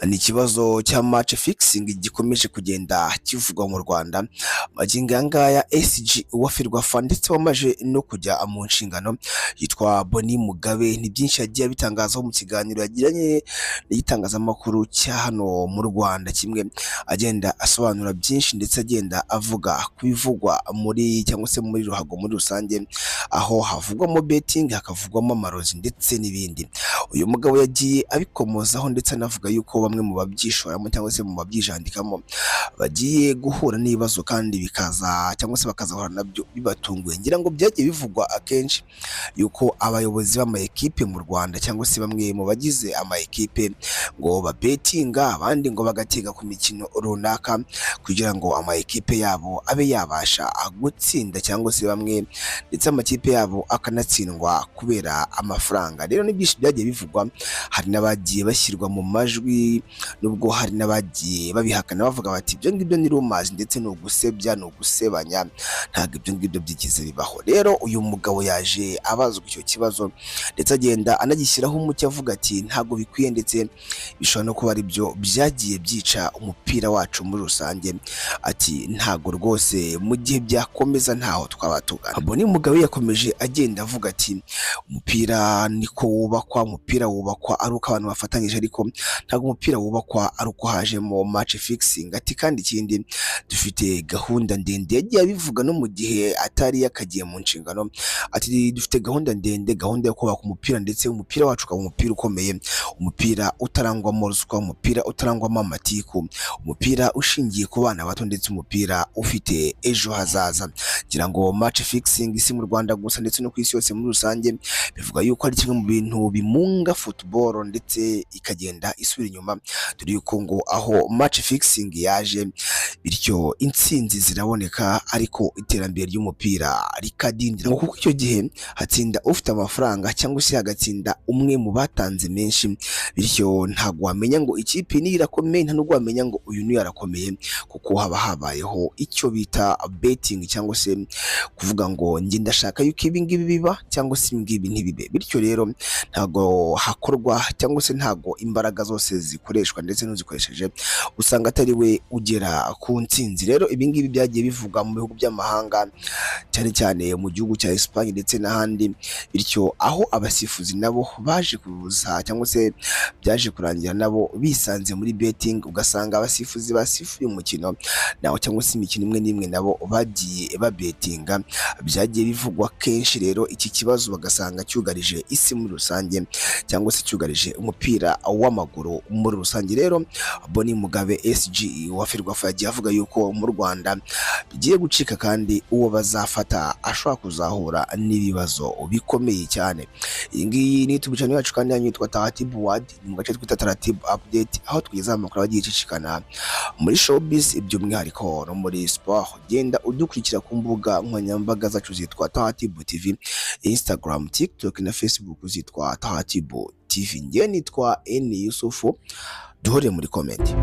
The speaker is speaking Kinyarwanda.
Ni ikibazo cya match fixing gikomeje kugenda kivugwa mu Rwanda. Magingo aya ngaya, SG wa Ferwafa ndetse wamaze no kujya mu nshingano yitwa Boni Mugabe, ni byinshi yagiye abitangazaho mu kiganiro yagiranye n'igitangazamakuru cya hano mu Rwanda kimwe, agenda asobanura byinshi ndetse agenda avuga ku bivugwa muri cyangwa se muri ruhago muri rusange, aho havugwamo betting, hakavugwamo amarozi ndetse n'ibindi. Uyu mugabo yagiye abikomozaho ndetse anavuga yuko bamwe mu babyishoramo cyangwa se mu babyijandikamo bagiye guhura n'ibibazo kandi bikaza cyangwa se bakazahura nabyo bibatunguye. Ngira ngo byagiye bivugwa akenshi yuko abayobozi b'ama ekipe mu Rwanda cyangwa se bamwe mu bagize ama ekipe ngo babetinga, abandi ngo bagatega ku mikino runaka kugira ngo ama ekipe yabo abe yabasha gutsinda, cyangwa se bamwe ndetse amakipe yabo akanatsindwa kubera amafaranga. Rero ni byinshi byagiye bivugwa, hari n'abagiye bashyirwa mu majwi, nubwo hari n'abagiye babihakana bavuga bati ibyo ngibyo ni rumors ndetse ni ugusebya, ni ugusebanya, ntabwo ibyo ngibyo byigeze bibaho. Rero uyu mugabo yaje abazwa icyo kibazo ndetse agenda anagishyiraho umucyo, avuga ati ntabwo bikwiye ndetse bishobora no kuba ari byo byagiye byica umupira wacu muri rusange. Ati ntabwo rwose mu gihe byakomeza ntaho twaba tugana. Boni Mugabe yakomeje agenda avuga ati umupira niko wubakwa, umupira wubakwa ari uko abantu bafatanyije, ariko ntabwo umupira wubakwa ari uko hajemo match fixing. Ati kandi ikindi, dufite gahunda ndende. Yagiye abivuga no mu gihe atari yakagiye mu nshingano. Ati dufite gahunda ndende, gahunda yo kubaka umupira ndetse umupira wacu ukaba umupira ukomeye, umupira utarangwamo ruswa, umupira utarangwamo amatiku, umupira ushingiye ku bana bato ndetse umupira ufite ejo hazaza. Ngira ngo match fixing si mu Rwanda gusa ndetse no ku isi yose muri rusange, bivuga yuko ari kimwe mu bintu bimunga football ndetse ikagenda isubira inyuma, dore yuko ngo aho match fixing yaje bityo intsinzi ziraboneka ariko iterambere ry'umupira rikadindira, ngo kuko icyo gihe hatsinda ufite amafaranga cyangwa se hagatsinda umwe mu batanze menshi. Bityo ntabwo wamenya ngo ikipe niyo irakomeye, nta nubwo wamenya ngo uyu niyo arakomeye, kuko haba habayeho icyo bita betting cyangwa se kuvuga ngo njye ndashaka yuko ibi ngibi biba cyangwa se ibi ngibi ntibibe. Bityo rero ntabwo hakorwa cyangwa se ntabwo imbaraga zose zikoreshwa, ndetse n'uzikoresheje usanga atari we ugera ku ntsinzi. Rero ibi ngibi byagiye bivugwa mu bihugu by'amahanga, cyane cyane mu gihugu cya Espagne ndetse n'ahandi. Bityo aho abasifuzi nabo baje kuza cyangwa se byaje kurangira nabo bisanze muri betting, ugasanga abasifuzi basifuye umukino nawo cyangwa se imikino imwe n'imwe nabo bagiye babetinga. Byagiye bivugwa kenshi. Rero iki kibazo bagasanga cyugarije isi muri rusange cyangwa se cyugarije umupira w'amaguru muri rusange. Rero Boni Mugabe, SG wa Ferwafa, yagiye avuga yuko mu Rwanda bigiye gucika kandi uwo bazafata ashobora kuzahura n'ibibazo bikomeye cyane. Iyi ngiyi ni YouTube channel yacu kandi yanyu yitwa Taratibu Ward, ni mu gace twita Taratibu Update, aho tugezaho amakuru agiye acicikana muri showbiz, by'umwihariko no muri sport. Genda udukurikira ku mbuga nkoranyambaga zacu zitwa Taratibu TV, Instagram, TikTok na Facebook zitwa Taratibu TV. Njye nitwa N Yusufu, duhore muri comment.